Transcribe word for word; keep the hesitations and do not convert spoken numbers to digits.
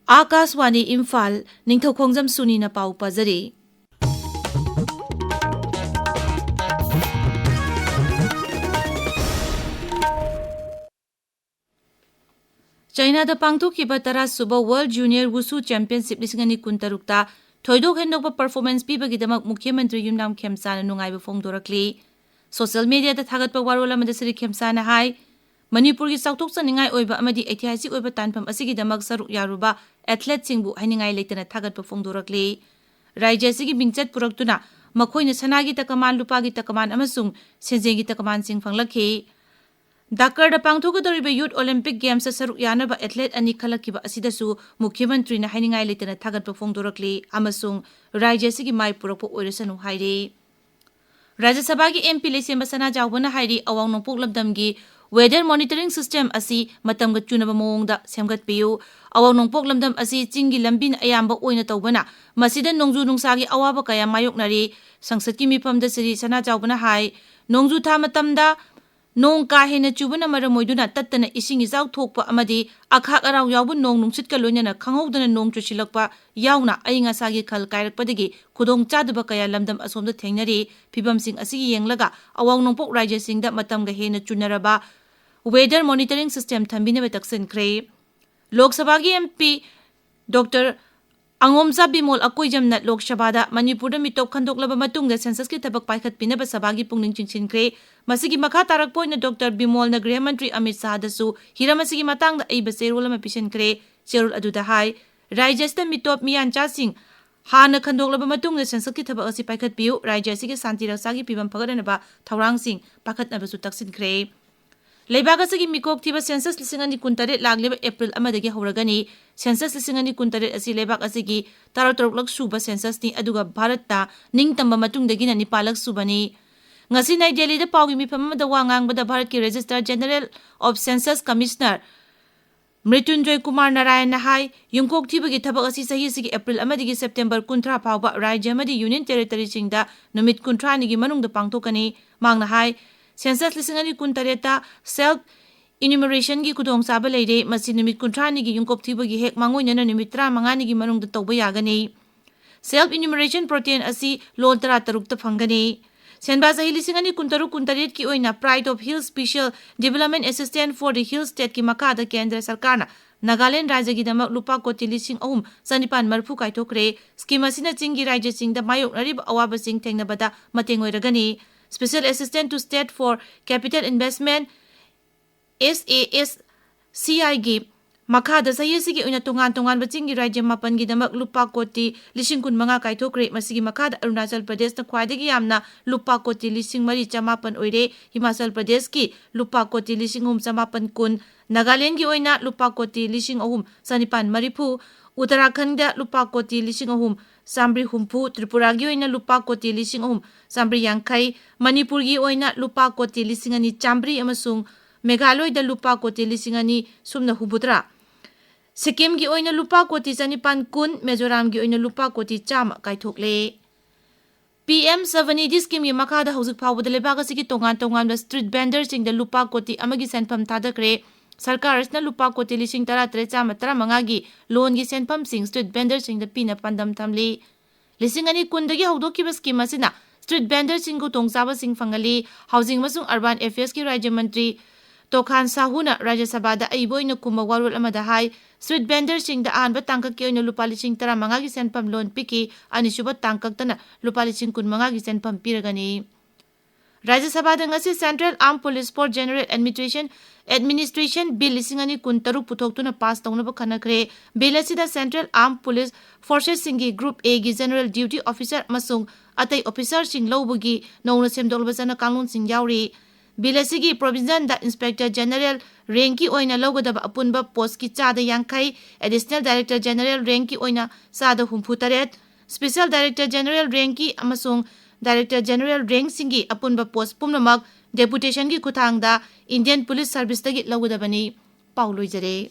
ꯑꯥꯀꯥꯁꯋꯥꯅꯤ ꯏꯝꯐꯥꯜ, ꯅꯤꯡꯊꯧꯈꯣꯡꯖꯝ ꯁꯨꯅꯤꯅ ꯄꯥꯎ ꯄꯥꯖꯔꯤ꯫ ꯆꯥꯏꯅꯥꯗ ꯄꯥꯡꯊꯣꯛꯈꯤꯕ ꯇꯔꯥ ꯁꯨꯕ World Junior Wushu Championship ꯂꯤꯁꯤꯡ ꯑꯅꯤ ꯀꯨꯟꯇꯔꯨꯛꯇ ꯊꯣꯏꯗꯣꯛ ꯍꯦꯟꯗꯣꯛꯄ performance ꯄꯤꯕꯒꯤꯗꯃꯛ ꯃꯨꯈ꯭ꯌ ꯃꯟꯇ꯭ꯔꯤ ꯌꯨꯝꯅꯥꯝ ꯈꯦꯝꯆꯥꯅ ꯅꯨꯡꯉꯥꯏꯕ ꯐꯣꯡꯗꯣꯔꯛꯂꯤ꯫ Social media ꯗ ꯊꯥꯒꯠꯄ ꯋꯥꯔꯣꯜ ꯑꯃꯗ ꯁ꯭ꯔꯤ ꯈꯦꯝꯆꯥꯅ ꯍꯥꯏ, ꯃꯅꯤꯄꯨꯔꯒꯤ ꯆꯥꯎꯊꯣꯛꯆꯅꯤꯡꯉꯥꯏ ꯑꯣꯏꯕ ꯑꯃꯗꯤ ꯏꯇꯤꯍꯥꯁꯤꯛ ꯑꯣꯏꯕ ꯇꯥꯟꯐꯝ ꯑꯁꯤꯒꯤꯗꯃꯛ ꯁꯔꯨꯛ ꯌꯥꯔꯨꯕ athlete ꯁꯤꯡꯕꯨ ꯍꯥꯏꯅꯤꯡꯉꯥꯏ ꯂꯩꯇꯅ ꯊꯥꯒꯠꯄ ꯐꯣꯡꯗꯣꯔꯛꯂꯤ꯫ ꯔꯥꯖ꯭ꯌ ꯑꯁꯤꯒꯤ ꯃꯤꯡꯆꯠ ꯄꯨꯔꯛꯇꯨꯅ ꯃꯈꯣꯏꯅ ꯁꯅꯥꯒꯤ ꯇꯀꯃꯥꯟ, ꯂꯨꯄꯥꯒꯤ ꯇꯀꯃꯥꯟ ꯑꯃꯁꯨꯡ ꯁꯦꯟꯖꯦꯡꯒꯤ ꯇꯀꯃꯥꯟꯁꯤꯡ ꯐꯪꯂꯛꯈꯤ꯫ ꯗꯥꯀꯔꯗ ꯄꯥꯡꯊꯣꯛꯀꯗꯧꯔꯤꯕ Youth Olympic Games ꯇ ꯁꯔꯨꯛ ꯌꯥꯅꯕ athlete ꯑꯅꯤ ꯈꯜꯂꯛꯈꯤꯕ ꯑꯁꯤꯗꯁꯨ ꯃꯨꯈ꯭ꯌ ꯃꯟꯇ꯭ꯔꯤꯅ ꯍꯥꯏꯅꯤꯡꯉꯥꯏ ꯂꯩꯇꯅ ꯊꯥꯒꯠꯄ ꯐꯣꯡꯗꯣꯔꯛꯂꯤ ꯑꯃꯁꯨꯡ ꯔꯥꯖ꯭ꯌ ꯑꯁꯤꯒꯤ ꯃꯥꯏ ꯄꯨꯔꯛꯄ ꯑꯣꯏꯔꯁꯅꯨ ꯍꯥꯏꯔꯤ꯫ ꯔꯥꯖ꯭ꯌ ꯁꯚꯥꯒꯤ MP ꯂꯩꯁꯦꯝꯕ ꯁꯅꯥꯖꯥꯎꯕꯅ ꯍꯥꯏꯔꯤ, ꯑꯋꯥꯡ ꯅꯣꯡꯄꯣꯛ ꯂꯝꯗꯝꯒꯤ weather monitoring system ꯑꯁꯤ ꯃꯇꯝꯒ ꯆꯨꯅꯕ ꯃꯑꯣꯡꯗ ꯁꯦꯝꯒꯠꯄꯤꯌꯨ꯫ ꯑꯋꯥꯡ ꯅꯣꯡꯄꯣꯛ ꯂꯝꯗꯝ ꯑꯁꯤ ꯆꯤꯡꯒꯤ ꯂꯝꯕꯤꯅ ꯑꯌꯥꯝꯕ ꯑꯣꯏꯅ ꯇꯧꯕꯅ, ꯃꯁꯤꯗ ꯅꯣꯡꯖꯨ ꯅꯨꯡꯁꯥꯒꯤ ꯑꯋꯥꯕ ꯀꯌꯥ ꯃꯥꯌꯣꯛꯅꯔꯤ꯫ ꯁꯪꯁꯠꯀꯤ ꯃꯤꯐꯝꯗ ꯁ꯭ꯔꯤ ꯁꯅꯥꯖꯥꯎꯕꯅ ꯍꯥꯏ, ꯅꯣꯡꯖꯨ ꯊꯥ ꯃꯇꯝꯗ ꯅꯣꯡ ꯀꯥ ꯍꯦꯟꯅ ꯆꯨꯕꯅ ꯃꯔꯝ ꯑꯣꯏꯗꯨꯅ ꯇꯠꯇꯅ ꯏꯁꯤꯡ ꯏꯆꯥꯎ ꯊꯣꯛꯄ ꯑꯃꯗꯤ ꯑꯈꯥꯛ ꯑꯔꯥꯎ ꯌꯥꯎꯕ ꯅꯣꯡ ꯅꯨꯡꯁꯤꯠꯀ ꯂꯣꯏꯅꯅ ꯈꯪꯍꯧꯗꯅ ꯅꯣꯡ ꯆꯨꯁꯤꯜꯂꯛꯄ ꯌꯥꯎꯅ ꯑꯏꯪ ꯑꯁꯥꯒꯤ ꯈꯜ ꯀꯥꯏꯔꯛꯄꯗꯒꯤ ꯈꯨꯗꯣꯡ ꯆꯥꯗꯕ ꯀꯌꯥ ꯂꯝꯗꯝ ꯑꯁꯣꯝꯗ ꯊꯦꯡꯅꯔꯤ꯫ ꯐꯤꯚꯝꯁꯤꯡ ꯑꯁꯤ ꯌꯦꯡꯂꯒ ꯑꯋꯥꯡ ꯅꯣꯡꯄꯣꯛ ꯔꯥꯖ꯭ꯌꯁꯤꯡꯗ ꯃꯇꯝꯒ ꯍꯦꯟꯅ ꯆꯨꯅꯔꯕ weather monitoring system ꯊꯝꯕꯤꯅꯕ ꯇꯛꯁꯤꯟꯈ꯭ꯔꯦ꯫ ꯂꯣꯛ ꯁꯚꯥꯒꯤ MP Doctor ꯑꯉꯣꯝꯆꯥ ꯕꯤꯃꯣꯜ ꯑꯀꯣꯏꯖꯝꯅ ꯂꯣꯛ ꯁꯚꯥꯗ ꯃꯅꯤꯄꯨꯔꯗ ꯃꯤꯇꯣꯞ ꯈꯟꯗꯣꯛꯂꯕ ꯃꯇꯨꯡꯗ census ꯀꯤ ꯊꯕꯛ ꯄꯥꯏꯈꯠꯄꯤꯅꯕ ꯁꯚꯥꯒꯤ ꯄꯨꯛꯅꯤꯡ ꯆꯤꯡꯁꯤꯟꯈ꯭ꯔꯦ꯫ ꯃꯁꯤꯒꯤ ꯃꯈꯥ ꯇꯥꯔꯛꯄ ꯑꯣꯏꯅ Doctor ꯕꯤꯃꯣꯜꯅ ꯒ꯭ꯔꯤꯍ ꯃꯟꯇ꯭ꯔꯤ ꯑꯃꯤꯠ ꯁꯥꯍꯗꯁꯨ ꯍꯤꯔꯝ ꯑꯁꯤꯒꯤ ꯃꯇꯥꯡꯗ ꯑꯏꯕ ꯆꯦꯔꯣꯜ ꯑꯃ ꯄꯤꯁꯤꯟꯈ꯭ꯔꯦ꯫ ꯆꯦꯔꯣꯜ ꯑꯗꯨꯗ ꯍꯥꯏ, ꯔꯥꯖ꯭ꯌ ꯑꯁꯤꯗ ꯃꯤꯇꯣꯞ ꯃꯤꯌꯥꯟꯆꯥꯁꯤꯡ ꯍꯥꯟꯅ ꯈꯟꯗꯣꯛꯂꯕ ꯃꯇꯨꯡꯗ census ꯀꯤ ꯊꯕꯛ ꯑꯁꯤ ꯄꯥꯏꯈꯠꯄꯤꯌꯨ, ꯔꯥꯖ꯭ꯌ ꯑꯁꯤꯒꯤ ꯁꯥꯟꯇꯤ ꯔꯛꯁꯥꯒꯤ ꯐꯤꯕꯝ ꯐꯒꯠꯅꯅꯕ ꯊꯧꯔꯥꯡꯁꯤꯡ ꯄꯥꯏꯈꯠꯅꯕꯁꯨ ꯇꯛꯁꯤꯟꯈ꯭ꯔꯦ꯫ ꯂꯩꯕꯥꯛ ꯑꯁꯤꯒꯤ ꯃꯤꯀꯣꯛ ꯊꯤꯕ census ꯂꯤꯁꯤꯡ ꯑꯅꯤ ꯀꯨꯟꯇꯔꯦꯠ ꯂꯥꯛꯂꯤꯕ April ꯑꯃꯗꯒꯤ ꯍꯧꯔꯒꯅꯤ꯫ Census ꯂꯤꯁꯤꯡ ꯑꯅꯤ ꯀꯨꯟꯇꯔꯦꯠ ꯑꯁꯤ ꯂꯩꯕꯥꯛ ꯑꯁꯤꯒꯤ ꯇꯔꯥꯇꯔꯨꯛꯂꯛ ꯁꯨꯕ census ꯅꯤ, ꯑꯗꯨꯒ ꯚꯥꯔꯠꯇ ꯅꯤꯡꯇꯝꯕ ꯃꯇꯨꯡꯗꯒꯤꯅ ꯅꯤꯄꯥꯜꯂꯛ ꯁꯨꯕꯅꯤ꯫ ꯉꯁꯤ ꯅꯩ ꯗꯦꯜꯂꯤꯗ ꯄꯥꯎꯒꯤ ꯃꯤꯐꯝ ꯑꯃꯗ ꯋꯥ ꯉꯥꯡꯕꯗ ꯚꯥꯔꯠꯀꯤ Registrar General of Census Commissioner ꯃ꯭ꯔꯤꯇꯨꯟꯖꯣꯏ Kumar ꯅꯥꯔꯥꯌꯟꯅ ꯍꯥꯏ, ꯌꯨꯝꯀꯣꯛ ꯊꯤꯕꯒꯤ ꯊꯕꯛ ꯑꯁꯤ ꯆꯍꯤ ꯑꯁꯤꯒꯤ April ꯑꯃꯗꯒꯤ September ꯀꯨꯟꯊ꯭ꯔꯥ ꯐꯥꯎꯕ ꯔꯥꯖ꯭ꯌ ꯑꯃꯗꯤ Union Territory ꯁꯤꯡꯗ ꯅꯨꯃꯤꯠ ꯀꯨꯟꯊ꯭ꯔꯥꯅꯤꯒꯤ ꯃꯅꯨꯡꯗ ꯄꯥꯡꯊꯣꯛꯀꯅꯤ꯫ ꯃꯍꯥꯛꯅ ꯍꯥꯏ, census ꯂꯤꯁꯤꯡ ꯑꯅꯤ ꯀꯨꯟꯇꯔꯦꯠꯇ self Enumerationꯒꯤ ꯈꯨꯗꯣꯡꯆꯥꯕ ꯂꯩꯔꯦ꯫ ꯃꯁꯤ ꯅꯨꯃꯤꯠ ꯀꯨꯟꯊ꯭ꯔꯥꯅꯤꯒꯤ ꯌꯨꯝꯀꯣꯛ ꯊꯤꯕꯒꯤ ꯍꯦꯛ ꯃꯥꯡꯑꯣꯏꯅꯅ ꯅꯨꯃꯤꯠ ꯇꯔꯥꯃꯉꯥꯅꯤꯒꯤ ꯃꯅꯨꯡꯗ ꯇꯧꯕ ꯌꯥꯒꯅꯤ꯫ Self enumeration portal ꯑꯁꯤ ꯂꯣꯟ ꯇꯔꯥꯇꯔꯨꯛꯇ ꯐꯪꯒꯅꯤ꯫ ꯁꯦꯟꯕꯥ ꯆꯍꯤ ꯂꯤꯁꯤꯡ ꯑꯅꯤ ꯀꯨꯟꯇꯔꯨꯛ ꯀꯨꯟꯇꯔꯦꯠꯀꯤ ꯑꯣꯏꯅ Pride of Hills Special Development Assistance for the Hills Stateꯀꯤ ꯃꯈꯥꯗ ꯀꯦꯟꯗ꯭ꯔ ꯁꯔꯀꯥꯔꯅ ꯅꯥꯒꯥꯂꯦꯟ ꯔꯥꯖ꯭ꯌꯒꯤꯗꯃꯛ ꯂꯨꯄꯥ ꯀꯣꯇꯤ ꯂꯤꯁꯤꯡ ꯑꯍꯨꯝ ꯆꯅꯤꯄꯥꯟ ꯃꯔꯤꯐꯨ ꯀꯥꯏꯊꯣꯛꯈ꯭ꯔꯦ꯫ Scheme ꯑꯁꯤꯅ ꯆꯤꯡꯒꯤ ꯔꯥꯖ꯭ꯌꯁꯤꯡꯗ ꯃꯥꯌꯣꯛꯅꯔꯤꯕ ꯑꯋꯥꯕꯁꯤꯡ ꯊꯦꯡꯅꯕꯗ ꯃꯇꯦꯡ ꯑꯣꯏꯔꯒꯅꯤ꯫ Special Assistance to State for Capital Investment, S A S C Iꯒꯤ ꯃꯈꯥꯗ ꯆꯍꯤ ꯑꯁꯤꯒꯤ ꯑꯣꯏꯅ ꯇꯣꯉꯥꯟ ꯇꯣꯉꯥꯟꯕ ꯆꯤꯡꯒꯤ ꯔꯥꯖ꯭ꯌ ꯃꯥꯄꯟꯒꯤꯗꯃꯛ ꯂꯨꯄꯥ ꯀꯣꯇꯤ ꯂꯤꯁꯤꯡ ꯀꯨꯟꯃꯉꯥ ꯀꯥꯏꯊꯣꯛꯈ꯭ꯔꯦ꯫ ꯃꯁꯤꯒꯤ ꯃꯈꯥꯗ ꯑꯔꯨꯅꯥꯆꯜ ꯄ꯭ꯔꯗꯦꯁꯅ ꯈ꯭ꯋꯥꯏꯗꯒꯤ ꯌꯥꯝꯅ ꯂꯨꯄꯥ ꯀꯣꯇꯤ ꯂꯤꯁꯤꯡ ꯃꯔꯤ ꯆꯃꯥꯄꯟ ꯑꯣꯏꯔꯦ꯫ ꯍꯤꯃꯥꯆꯜ ꯄ꯭ꯔꯗꯦꯁꯀꯤ ꯂꯨꯄꯥ ꯀꯣꯇꯤ ꯂꯤꯁꯤꯡ ꯑꯍꯨꯝ ꯆꯃꯥꯄꯟ ꯀꯨꯟ, ꯅꯥꯒꯥꯂꯦꯟꯒꯤ ꯑꯣꯏꯅ ꯂꯨꯄꯥ ꯀꯣꯇꯤ ꯂꯤꯁꯤꯡ ꯑꯍꯨꯝ ꯆꯅꯤꯄꯥꯟ ꯃꯔꯤꯐꯨ, ꯎꯠꯇꯔꯥꯈꯟꯗ ꯂꯨꯄꯥ ꯀꯣꯇꯤ ꯂꯤꯁꯤꯡ ꯑꯍꯨꯝ ꯆꯥꯝꯃꯔꯤ ꯍꯨꯝꯐꯨ, ꯇ꯭ꯔꯤꯄꯨꯔꯥꯒꯤ ꯑꯣꯏꯅ ꯂꯨꯄꯥ ꯀꯣꯇꯤ ꯂꯤꯁꯤꯡ ꯑꯍꯨꯝ ꯆꯥꯝꯃꯔꯤ ꯌꯥꯡꯈꯩ, ꯃꯅꯤꯄꯨꯔꯒꯤ ꯑꯣꯏꯅ ꯂꯨꯄꯥ ꯀꯣꯇꯤ ꯂꯤꯁꯤꯡ ꯑꯅꯤ ꯆꯥꯝꯃꯔꯤ ꯑꯃꯁꯨꯡ ꯃꯦꯘꯥꯂꯣꯏꯗ ꯂꯨꯄꯥ ꯀꯣꯇꯤ ꯂꯤꯁꯤꯡ ꯑꯅꯤ ꯁꯨꯞꯅ ꯍꯨꯝꯐꯨꯇꯔꯥ, ꯁꯤꯛꯀꯤꯝꯒꯤ ꯑꯣꯏꯅ ꯂꯨꯄꯥ ꯀꯣꯇꯤ ꯆꯅꯤꯄꯥꯟ ꯀꯨꯟ, ꯃꯤꯖꯣꯔꯥꯝꯒꯤ ꯑꯣꯏꯅ ꯂꯨꯄꯥ ꯀꯣꯇꯤ ꯆꯥꯝꯃ ꯀꯥꯏꯊꯣꯛꯂꯦ꯫ P M Svanidhi Schemeꯒꯤ ꯃꯈꯥꯗ ꯍꯧꯖꯤꯛ ꯐꯥꯎꯕꯗ ꯂꯩꯕꯥꯛ ꯑꯁꯤꯒꯤ ꯇꯣꯉꯥꯟ ꯇꯣꯉꯥꯟꯕ street vendorꯁꯤꯡꯗ ꯂꯨꯄꯥ ꯀꯣꯇꯤ ꯑꯃꯒꯤ ꯁꯦꯟꯐꯝ ꯊꯥꯗꯈ꯭ꯔꯦ꯫ ꯁꯔꯀꯥꯔ ꯑꯁꯤꯅ ꯂꯨꯄꯥ ꯀꯣꯇꯤ ꯂꯤꯁꯤꯡ ꯇꯔꯥꯇꯔꯦꯠ ꯆꯥꯝꯃ ꯇꯔꯥꯃꯉꯥꯒꯤ loanꯒꯤ ꯁꯦꯟꯐꯝꯁꯤꯡ street vendorꯁꯤꯡꯗ ꯄꯤꯅ ꯄꯥꯟꯗꯝ ꯊꯝꯂꯤ꯫ ꯂꯤꯁꯤꯡ ꯑꯅꯤ ꯀꯨꯟꯗꯒꯤ ꯍꯧꯗꯣꯛꯈꯤꯕ scheme ꯑꯁꯤꯅ street vendorꯁꯤꯡ ꯈꯨꯗꯣꯡꯆꯥꯕꯁꯤꯡ ꯐꯪꯍꯜꯂꯤ꯫ Housing ꯑꯃꯁꯨꯡ Urban Affairsꯀꯤ ꯔꯥꯖ꯭ꯌ ꯃꯟꯇ꯭ꯔꯤ ꯇꯣꯈꯥꯟ ꯁꯥꯍꯨꯅ ꯔꯥꯖ꯭ꯌ ꯁꯚꯥꯗ ꯑꯏꯕ ꯑꯣꯏꯅ ꯈꯨꯝꯕ ꯋꯥꯔꯣꯜ ꯑꯃꯗ ꯍꯥꯏ, street vendorꯁꯤꯡꯗ ꯑꯍꯥꯟꯕ ꯇꯥꯡꯀꯛꯀꯤ ꯑꯣꯏꯅ ꯂꯨꯄꯥ ꯂꯤꯁꯤꯡ ꯇꯔꯥꯃꯉꯥꯒꯤ ꯁꯦꯟꯐꯝ loan ꯄꯤꯈꯤ, ꯑꯅꯤꯁꯨꯕ ꯇꯥꯡꯀꯛꯇꯅ ꯂꯨꯄꯥ ꯂꯤꯁꯤꯡ ꯀꯨꯟꯃꯉꯥꯒꯤ ꯁꯦꯟꯐꯝ ꯄꯤꯔꯒꯅꯤ꯫ ꯔꯥꯖ꯭ꯌ ꯁꯚꯥꯗ ꯉꯁꯤ Central Armed Police Force General Administration, Administration Bill ꯂꯤꯁꯤꯡ ꯑꯅꯤ ꯀꯨꯟꯇꯔꯨꯛ ꯄꯨꯊꯣꯛꯇꯨꯅ pass ꯇꯧꯅꯕ ꯈꯟꯅꯈ꯭ꯔꯦ꯫ Bill ꯑꯁꯤꯗ Central Armed Police Forcesꯁꯤꯡꯒꯤ Group Aꯒꯤ General Duty Officer ꯑꯃꯁꯨꯡ ꯑꯇꯩ officerꯁꯤꯡ ꯂꯧꯕꯒꯤ ꯅꯧꯅ ꯁꯦꯝꯗꯣꯛꯂꯕ ꯆꯠꯅ ꯀꯥꯡꯂꯣꯟꯁꯤꯡ ꯌꯥꯎꯔꯤ꯫ Bill ꯑꯁꯤꯒꯤ provisionꯗ Inspector General rankꯀꯤ ꯑꯣꯏꯅ ꯂꯧꯒꯗꯕ ꯑꯄꯨꯟꯕ postꯀꯤ ꯆꯥꯗ ꯌꯥꯡꯈꯩ, Additional Director General rankꯀꯤ ꯑꯣꯏꯅ ꯆꯥꯗ ꯍꯨꯝꯐꯨꯇꯔꯦꯠ, Special Director General rankꯀꯤ ꯑꯃꯁꯨꯡ Director General rankꯁꯤꯡꯒꯤ ꯑꯄꯨꯟꯕ post ꯄꯨꯝꯅꯃꯛ deputationꯒꯤ ꯈꯨꯠꯊꯥꯡꯗ Indian Police Serviceꯇꯒꯤ ꯂꯧꯒꯗꯕꯅꯤ꯫ ꯄꯥꯎ ꯂꯣꯏꯖꯔꯦ꯫